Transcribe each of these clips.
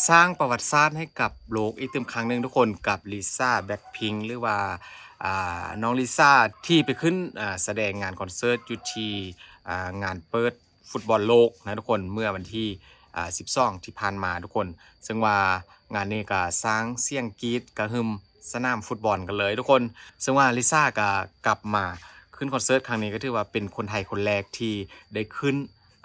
ສ້າງປະຫວັດສາດໃຫ້ກັບໂລກອີກຕື່ມຄັ້ງໜຶ່ງທຸກຄົນ ກັບລິຊາ ແບລັກພິງ ຫຼືວ່າ ອ່າ ນ້ອງລິຊາທີ່ໄປຂຶ້ນ ອ່າ ສະແດງງານຄອນເສີດຢູ່ທີ່ ອ່າ ງານເປີດ ຟຸດບອນໂລກນະທຸກຄົນ ເມື່ອວັນທີ ອ່າ ສິບສອງ ທີ່ຜ່ານມາທຸກຄົນ ເຊິ່ງວ່າງານນີ້ກໍສ້າງສຽງກຣີດກະຫຶ່ມສະໜາມຟຸດບອນກັນເລີຍທຸກຄົນ ເຊິ່ງວ່າລິຊາກໍກັບມາຂຶ້ນຄອນເສີດຄັ້ງນີ້ ກໍຖືວ່າເປັນຄົນໄທຄົນແລກທີ່ໄດ້ຂຶ້ນ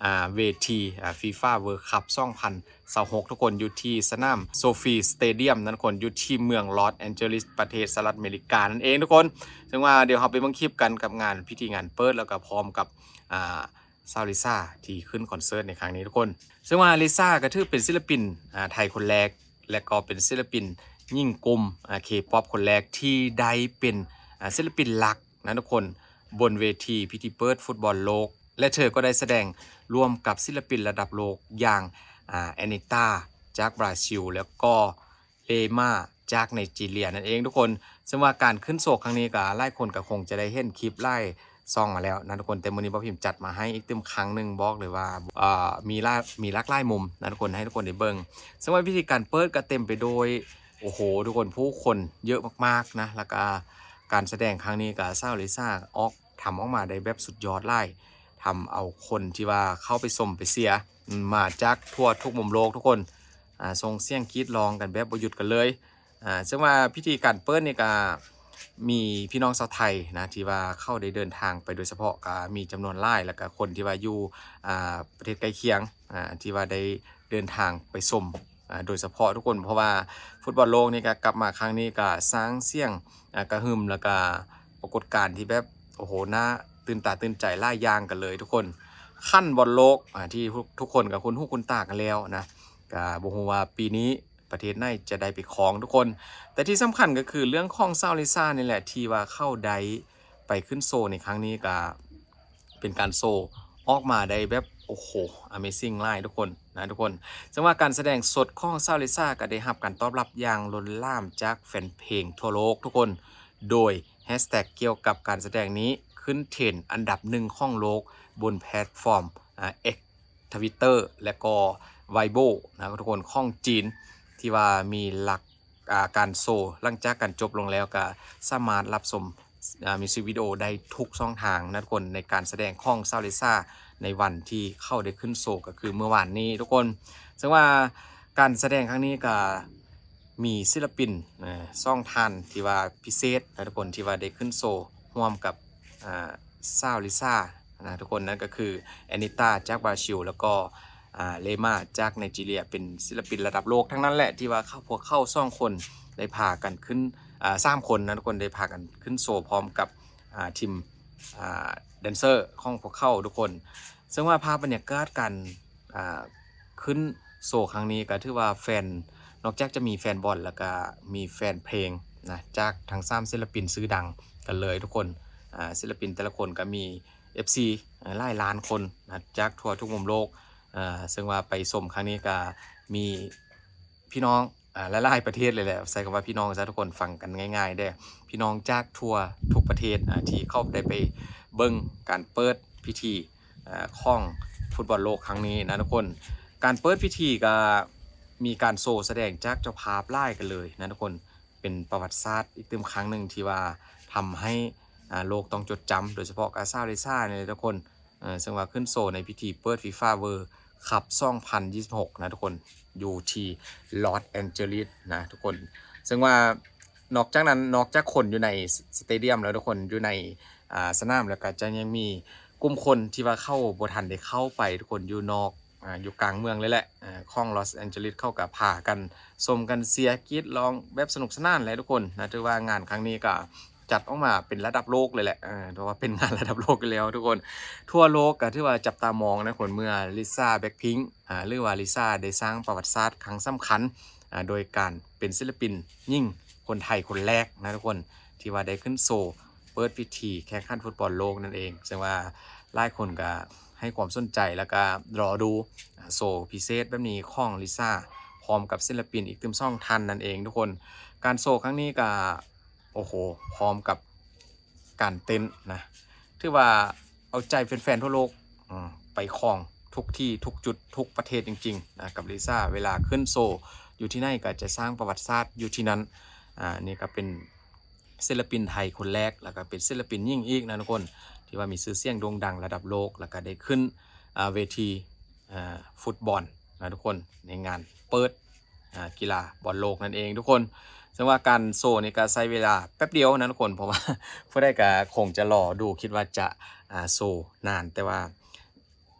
ອ່າ ເວທີ ອ່າ FIFA World Cup ສອງພັນຊາວຫົກ ທຸກຄົນ ຢູ່ທີ່ສະໜາມ SoFi Stadium ນະທຸກຄົນ ຢູ່ທີ່ເມືອງ Los Angeles ປະເທດສະຫະລັດອາເມລິການັ້ນເອງທຸກຄົນ ເຊິ່ງວ່າດຽວເຮົາໄປເບິ່ງຄລິບກັນກັບງານ ພິທີງານເປີດ ແລ້ວກໍພ້ອມກັບ ອ່າ ຊາວລິຊາທີ່ຂຶ້ນຄອນເສີດໃນຄັ້ງນີ້ທຸກຄົນ ເຊິ່ງວ່າລິຊາກໍຖືເປັນສິລະປິນ ອ່າ ໄທຄົນແລກ ແລະກໍເປັນສິລະປິນຍິງກຸ່ມ ອ່າ K-pop ຄົນແລກທີ່ໄດ້ເປັນ ອ່າ ສິລະປິນຫຼັກນະທຸກຄົນ ບົນເວທີພິທີເປີດຟຸດບອນໂລກ ແລະເທີກໍໄດ້ສະແດງຮ່ວມກັບສິລະປິນລະດັບໂລກຢ່າງ ອ່າ Anitta ຈາກບຣາຊິລ ແລ້ວກໍ Rema ຈາກໄນຈີເຣຍນັ້ນເອງທຸກຄົນ ເຊິ່ງວ່າການຂຶ້ນໂຊຄັ້ງນີ້ກໍຫຼາຍຄົນກໍຄົງຈະໄດ້ເຫັນຄລິບຫຼາຍຊ່ອງມາແລ້ວນະທຸກຄົນ ແຕ່ມື້ນີ້ບ່າວພິມຈັດມາໃຫ້ອີກຕື່ມຄັ້ງໜຶ່ງ ບອກເລີຍວ່າ ເອີ ມີຫຼາກ ມີຫຼາກຫຼາຍມຸມນະທຸກຄົນ ໃຫ້ທຸກຄົນໄດ້ເບິ່ງ ເຊິ່ງວ່າພິທີການເປີດກໍເຕັມໄປໂດຍ ໂອ້ໂຫ ທຸກຄົນ ຜູ້ຄົນເຍອະມາກໆນະ ແລ້ວກໍການສະແດງຄັ້ງນີ້ກໍຊາວລິຊາອອກ ທຳອອກມາໄດ້ແບບສຸດຍອດຫຼາຍ ທຳເອົາຄົນທີ່ວ່າເຂົ້າໄປຊົມໄປເຊຍ ມາຈາກທົ່ວທຸກມຸມໂລກທຸກຄົນ ອ່າ ສົ່ງສຽງກຣີດຮ້ອງກັນແບບບໍ່ຢຸດກັນເລີຍ ອ່າ ເຊິ່ງວ່າພິທີການເປີດນີ້ກະມີພີ່ນ້ອງຊາວໄທນະ ທີ່ວ່າເຂົາໄດ້ເດີນທາງໄປໂດຍສະເພາະ ກະມີຈຳນວນຫຼາຍ ແລ້ວກະຄົນທີ່ວ່າຢູ່ ອ່າ ປະເທດໃກ້ຄຽງ ອ່າ ທີ່ວ່າໄດ້ເດີນທາງໄປຊົມ ອ່າ ໂດຍສະເພາະທຸກຄົນ ເພາະວ່າຟຸດບອນໂລກນີ້ກະກັບມາຄັ້ງນີ້ກະສ້າງສຽງ ອ່າ ກະຫຶ່ມ ແລ້ວກະປາກົດການທີ່ແບບ ໂອ້ໂຫ ໜ້າຕື່ນຕາຕື່ນໃຈຫຼາຍຢ່າງກັນເລີຍທຸກຄົນ ຂັ້ນບອນໂລກ ອ່າ ທີ່ທຸກ ທຸກຄົນກໍຄຸ້ນຫູຄຸ້ນຕາກັນແລ້ວນະ ກໍບໍ່ຮູ້ວ່າປີນີ້ປະເທດໃດຈະໄດ້ໄປຄອງທຸກຄົນ ແຕ່ທີ່ສຳຄັນກໍຄືເລື່ອງຂອງຊາວລິຊານີ້ແຫຼະ ທີ່ວ່າເຂົາໄດ້ໄປຂຶ້ນໂຊໃນຄັ້ງນີ້ ກໍເປັນການໂຊອອກມາໄດ້ແບບ ໂອ້ໂຫ amazing ຫຼາຍທຸກຄົນນະທຸກຄົນ ເຊິ່ງວ່າການສະແດງສົດຂອງຊາວລິຊາກໍໄດ້ຮັບການຕອບຮັບຢ່າງລົ້ນຫຼາມຈາກແຟນເພງທົ່ວໂລກທຸກຄົນ ໂດຍ hashtag ກ່ຽວກັບການສະແດງນີ້ຂຶ້ນເທຣນອັນດັບໜຶ່ງຂອງໂລກ ບົນແພລດຟອມ ອ່າ X Twitter ແລະກໍ Weibo ນະທຸກຄົນ ຂອງຈີນ ທີ່ວ່າມີຫຼັກ ອ່າ ການໂຊ ຫຼັງຈາກການຈົບລົງແລ້ວ ກະສາມາດຮັບຊົມ ອ່າ ມິວສິກວິດີໂອໄດ້ທຸກຊ່ອງທາງນະທຸກຄົນ ໃນການສະແດງຂອງຊາວລິຊາ ໃນວັນທີ່ເຂົາໄດ້ຂຶ້ນໂຊ ກໍຄືມື້ວານນີ້ທຸກຄົນ ເຊິ່ງວ່າການສະແດງຄັ້ງນີ້ກະ ມີສິລະປິນ ເອີ ສອງທ່ານທີ່ວ່າພິເສດນະທຸກຄົນ ທີ່ວ່າໄດ້ຂຶ້ນໂຊຮ່ວມກັບ ອ່າ ຊາວລິຊານະທຸກຄົນ ນັ້ນກໍຄື Anitta ຈາກບຣາຊິລ ແລ້ວກໍ ອ່າ Rema ຈາກໄນຈີເຣຍ ເປັນສິລະປິນລະດັບໂລກທັງນັ້ນແຫຼະ ທີ່ວ່າເຂົາ ພວກເຂົາສອງຄົນໄດ້ພາກັນຂຶ້ນ ອ່າ ສາມຄົນນະທຸກຄົນ ໄດ້ພາກັນຂຶ້ນໂຊພ້ອມກັບ ອ່າ ທີມ ອ່າ ແດນເຊີຂອງພວກເຂົາທຸກຄົນ ເຊິ່ງວ່າພາບບັນຍາກາດການ ອ່າ ຂຶ້ນໂຊຄັ້ງນີ້ກໍຖືວ່າແຟນ ນອກຈາກຈະມີແຟນບອນ ແລ້ວກໍມີແຟນເພງນະ ຈາກທັງສາມສິລະປິນຊື່ດັງກັນເລີຍທຸກຄົນ ອ່າ ສິລະປິນແຕ່ລະຄົນກໍມີເອັຟຊີ ເອີ ຫຼາຍລ້ານຄົນນະ ຈາກທົ່ວທຸກມຸມໂລກ ເຊິ່ງວ່າໄປຊົມຄັ້ງນີ້ກໍມີພີ່ນ້ອງ ອ່າ ຫຼາຍໆປະເທດເລີຍແຫຼະ ໃຊ້ຄຳວ່າພີ່ນ້ອງຊະທຸກຄົນ ຟັງກັນງ່າຍໆເດ້ ພີ່ນ້ອງຈາກທົ່ວທຸກປະເທດ ອ່າ ທີ່ເຂົ້າໄດ້ໄປເບິ່ງການເປີດພິທີ ອ່າ ຂອງຟຸດບອນໂລກຄັ້ງນີ້ນະທຸກຄົນ ການເປີດພິທີກໍມີການໂຊສະແດງຈາກເຈົ້າພາບຫຼາຍກັນເລີຍນະທຸກຄົນ ເປັນປະຫວັດສາດອີກຕື່ມຄັ້ງໜຶ່ງທີ່ວ່າທຳໃຫ້ ອ່າ ໂລກຕ້ອງຈົດຈຳ ໂດຍສະເພາະກໍຊາວລິຊານີ້ແຫຼະທຸກຄົນ ເຊິ່ງວ່າຂຶ້ນໂຊໃນພິທີເປີດ FIFA World Cup ສອງພັນຊາວຫົກນະທຸກຄົນ ຢູ່ທີ່ Los Angeles ນະທຸກຄົນ ເຊິ່ງວ່ານອກຈາກນັ້ນ ນອກຈາກຄົນຢູ່ໃນສະເຕດຽມແລ້ວທຸກຄົນ ຢູ່ໃນ ອ່າ ສະໜາມ ແລ້ວກໍຈະຍັງມີກຸ່ມຄົນທີ່ວ່າເຂົາບໍ່ທັນໄດ້ເຂົ້າໄປທຸກຄົນ ຢູ່ນອກ ອ່າ ຢູ່ກາງເມືອງເລີຍແຫຼະ ເອີ ຂອງ Los Angeles ເຂົາກໍພາກັນຊົມກັນເຊຍກຣີດຮ້ອງແບບສະໜຸກສະໜານແຫຼະທຸກຄົນນະ ຖືວ່າງານຄັ້ງນີ້ກໍຈັດອອກມາເປັນລະດັບໂລກເລີຍແຫຼະ ເອີ ຖືວ່າເປັນງານລະດັບໂລກຢູ່ແລ້ວທຸກຄົນ ທົ່ວໂລກກໍຖືວ່າຈັບຕາມອງນະທຸກຄົນ ເມື່ອລິຊາ ແບລັກພິງ ອ່າ ຫຼືວ່າລິຊາໄດ້ສ້າງປະຫວັດສາດຄັ້ງສຳຄັນ ອ່າ ໂດຍການເປັນສິລະປິນຍິງຄົນໄທຄົນແລກນະທຸກຄົນ ທີ່ວ່າໄດ້ຂຶ້ນໂຊ ເປີດພິທີແຂ່ງຂັນຟຸດບອນໂລກນັ້ນເອງ ເຊິ່ງວ່າຫຼາຍຄົນກໍໃຫ້ຄວາມສົນໃຈ ແລ້ວກໍລໍດູໂຊພິເສດແບບນີ້ຂອງລິຊາ ພ້ອມກັບສິລະປິນອີກຕື່ມສອງທ່ານນັ້ນເອງທຸກຄົນ ການໂຊຄັ້ງນີ້ກໍ ໂອ້ໂຫ ພ້ອມກັບການເຕັ້ນນະ ຖືວ່າເອົາໃຈແຟນໆທົ່ວໂລກ ອືມ ໄປຄອງ ທຸກທີ່ທຸກຈຸດທຸກປະເທດຈິງໆ ນະ ກັບລິຊາ ເວລາຂຶ້ນໂຊຢູ່ທີ່ໃດກໍຈະສ້າງປະຫວັດສາດຢູ່ທີ່ນັ້ນ. ອາ ນີ້ກໍເປັນ ສິລະປິນໄທຄົນແລກ ແລ້ວກໍເປັນສິລະປິນຍິງອີກນະທຸກຄົນ ທີ່ວ່າມີຊື່ສຽງໂດ່ງດັງລະດັບໂລກ ແລ້ວກໍໄດ້ຂຶ້ນ ອາ ເວທີ ອາ ຟຸດບອນນະທຸກຄົນ ໃນງານເປີດ ອາ ກິລາບອນໂລກນັ້ນເອງທຸກຄົນ. ເຊິ່ງວ່າການໂຊນີ້ກໍໃຊ້ເວລາແປັບດຽວນະທຸກຄົນ ເພາະວ່າຜູ້ໃດກໍຄົງຈະລໍດູ ຄິດວ່າຈະ ອາ ໂຊນານ ແຕ່ວ່າ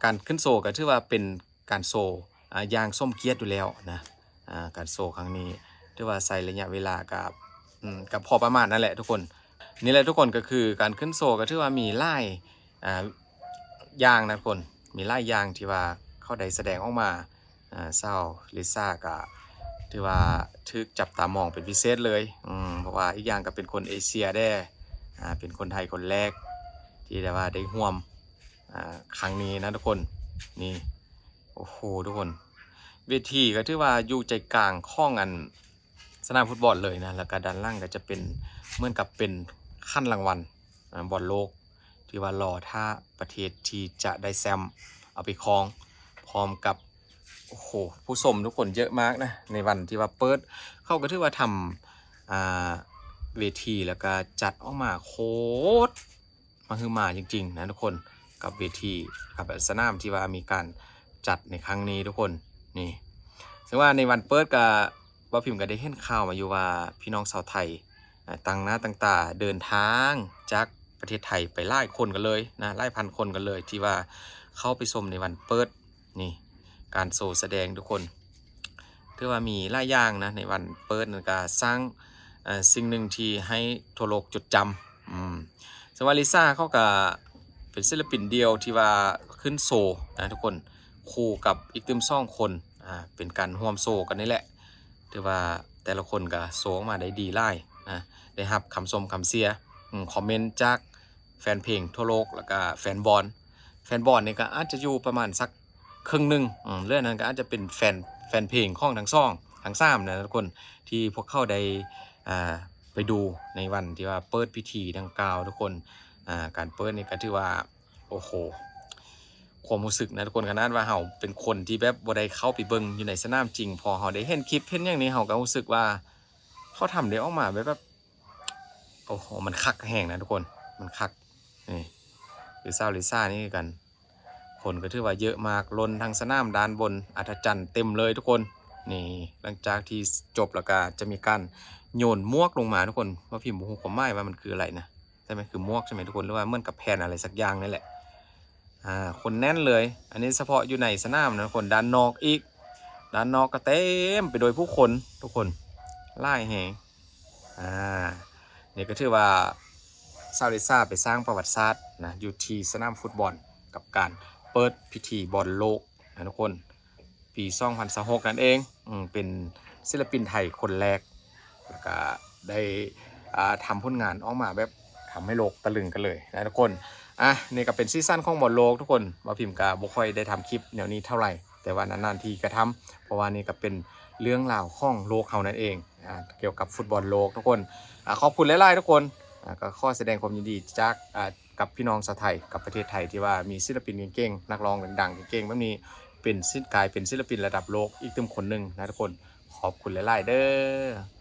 ການຂຶ້ນໂຊກໍຖືວ່າເປັນການໂຊ ອາ ຢ່າງສົມກຽດຢູ່ແລ້ວນະ. ອາ ການໂຊຄັ້ງນີ້ຖືວ່າໃຊ້ໄລຍະເວລາກັບ ອືມ ກັບພໍປະມານນັ້ນແຫຼະທຸກຄົນ. ນີ້ແຫຼະທຸກຄົນ ກໍຄືການຂຶ້ນໂຊກໍຖືວ່າມີຫຼາຍ ອາ ຢ່າງນະທຸກຄົນ ມີຫຼາຍຢ່າງທີ່ວ່າເຂົາໄດ້ສະແດງອອກມາ. ອາ ສາວລິຊາກໍຖືວ່າຖືກຈັບຕາມອງເປັນພິເສດເລີຍ ອືມ ເພາະວ່າອີກຢ່າງກໍເປັນຄົນເອເຊຍແດ່ ອາ ເປັນຄົນໄທຄົນແລກທີ່ໄດ້ວ່າໄດ້ຮ່ວມ ອາ ຄັ້ງນີ້ນະທຸກຄົນ. ນີ້ ໂອ້ໂຫ ທຸກຄົນ ເວທີກໍຖືວ່າຢູ່ໃຈກາງຂອງອັນສະໜາມຟຸດບອນເລີຍນະ ແລ້ວກໍດ້ານຫຼັງກໍຈະເປັນເໝືອນກັບເປັນຂັນລາງວັນ ອາ ບອນໂລກ ທີ່ວ່າລໍຖ້າປະເທດທີ່ຈະໄດ້ແຊ້ມເອົາໄປຄອງ ພ້ອມກັບ ໂອ້ໂຫ ຜູ້ຊົມທຸກຄົນເຍອະມາກນະ ໃນວັນທີ່ວ່າເປີດ. ເຂົາກໍຖືວ່າທຳ ອາ ເວທີ ແລ້ວກໍຈັດອອກມາໂຄດ ມະຫຶມາຈິງໆນະທຸກຄົນ ກັບເວທີ ກັບສະໜາມທີ່ວ່າມີການຈັດໃນຄັ້ງນີ້ທຸກຄົນ. ນີ້ ເຊິ່ງວ່າໃນວັນເປີດກະ ບ່າວພິມກະໄດ້ເຫັນຂ່າວມາຢູ່ວ່າ ພີ່ນ້ອງຊາວໄທ ອາ ຕ່າງໜ້າຕ່າງຕາເດີນທາງຈາກປະເທດໄທໄປຫຼາຍຄົນກັນເລີຍນະ ຫຼາຍພັນຄົນກັນເລີຍ ທີ່ວ່າເຂົ້າໄປຊົມໃນວັນເປີດ. ນີ້ ການໂຊສະແດງທຸກຄົນ ຖືວ່າມີຫຼາຍຢ່າງນະ ໃນວັນເປີດນັ້ນກະສ້າງ ເອີ ສິ່ງໜຶ່ງທີ່ໃຫ້ທົ່ວໂລກຈົດຈຳ. ອືມ ເຊິ່ງວ່າລິຊາເຂົາກະເປັນສິລະປິນດ່ຽວທີ່ວ່າຂຶ້ນໂຊນະທຸກຄົນ ຄູ່ກັບອີກຕື່ມສອງຄົນ ອາ ເປັນການຮ່ວມໂຊກັນນີ້ແຫຼະ. ຖືວ່າແຕ່ລະຄົນກະໂຊອອກມາໄດ້ດີຫຼາຍນະ ໄດ້ຮັບຄຳຊົມຄຳເຊຍ ອືມ ຄອມເມັນຈາກ ແຟນເພງທົ່ວໂລກ ແລ້ວກະແຟນບອນ. ແຟນບອນນີ້ກໍອາດຈະຢູ່ປະມານສັກເຄິ່ງໜຶ່ງ ອືມ ເຫຼືອນັ້ນກໍອາດຈະເປັນແຟນ ແຟນເພງຂອງທັງສອງ ທັງສາມນັ້ນນະທຸກຄົນ ທີ່ພວກເຂົາໄດ້ ອ່າ ໄປດູໃນວັນທີ່ວ່າເປີດພິທີດັ່ງກ່າວທຸກຄົນ. ອ່າ ການເປີດນີ້ກໍຖືວ່າ ໂອ້ໂຫ ຄວາມຮູ້ສຶກນະທຸກຄົນ ຂະໜາດວ່າເຮົາເປັນຄົນທີ່ແບບບໍ່ໄດ້ເຂົ້າໄປເບິ່ງຢູ່ໃນສະໜາມຈິງ ພໍເຮົາໄດ້ເຫັນຄລິບເຫັນຫຍັງນີ້ ເຮົາກໍຮູ້ສຶກວ່າເຂົາທຳໄດ້ອອກມາແບບ ແບບ ໂອ້ໂຫ ມັນຄັກແຮງນະທຸກຄົນ ມັນຄັກ. ນີ້ ຄືສາວລິຊານີ້ຄືກັນ ຄົນກໍຖືວ່າເຍອະມາກ ລົ້ນທັງສະໜາມດ້ານບົນ ອັດທະຈັນເຕັມເລີຍທຸກຄົນ. ນີ້ ຫຼັງຈາກທີ່ຈົບແລ້ວກໍຈະມີການໂຍນໝວກລົງມາທຸກຄົນ ວ່າພິມບໍ່ຮູ້ຄວາມໝາຍວ່າມັນຄືອະໄລນະ ໃຊ່ໄໝ? ຄືໝວກໃຊ່ໄໝທຸກຄົນ? ຫຼືວ່າເໝືອນກັບແຜ່ນອະໄລສັກຢ່າງນີ້ແຫຼະ. ອ່າ ຄົນແໜ້ນເລີຍ ອັນນີ້ສະເພາະຢູ່ໃນສະໜາມນະທຸກຄົນ ດ້ານນອກອີກ ດ້ານນອກກໍເຕັມໄປໂດຍຜູ້ຄົນທຸກຄົນ ຫຼາຍແຮງ. ອ່າ ນີ້ກໍຖືວ່າສາວລິຊາໄປສ້າງປະຫວັດສາດນະ ຢູ່ທີ່ສະໜາມຟຸດບອນ ກັບການເປີດພິທີບອນໂລກນະທຸກຄົນ ປີສອງພັນຊາວຫົກນັ້ນເອງ. ອືມ ເປັນສິລະປິນໄທຄົນແລກ ແລ້ວກະໄດ້ ອ່າ ທຳຜົນງານອອກມາແບບທຳໃຫ້ໂລກຕະລຶງກັນເລີຍນະທຸກຄົນ. ອ່ະ ນີ້ກໍເປັນສີສັນຂອງບອນໂລກທຸກຄົນ ບ່າວພິມກະບໍ່ຄ່ອຍໄດ້ທຳຄລິບແນວນີ້ເທົ່າໃດ ແຕ່ວ່ານານໆທີກະທຳ ເພາະວ່ານີ້ກໍເປັນເລື່ອງລາວຂອງໂລກເຮົານັ້ນເອງ ອ່າ ກ່ຽວກັບຟຸດບອນໂລກທຸກຄົນ. ອ່າ ຂອບຄຸນຫຼາຍໆທຸກຄົນ. ອ່າ ກໍຂໍສະແດງຄວາມຍິນດີຈາກ ອ່າ ກັບພີ່ນ້ອງຊາວໄທ ກັບປະເທດໄທ ທີ່ວ່າມີສິລະປິນເກັ່ງໆ ນັກຮ້ອງດັງໆເກັ່ງໆແບບນີ້ ເປັນສິ ກາຍເປັນສິລະປິນລະດັບໂລກອີກຕື່ມຄົນໜຶ່ງນະທຸກຄົນ. ຂອບຄຸນຫຼາຍໆເດີ້.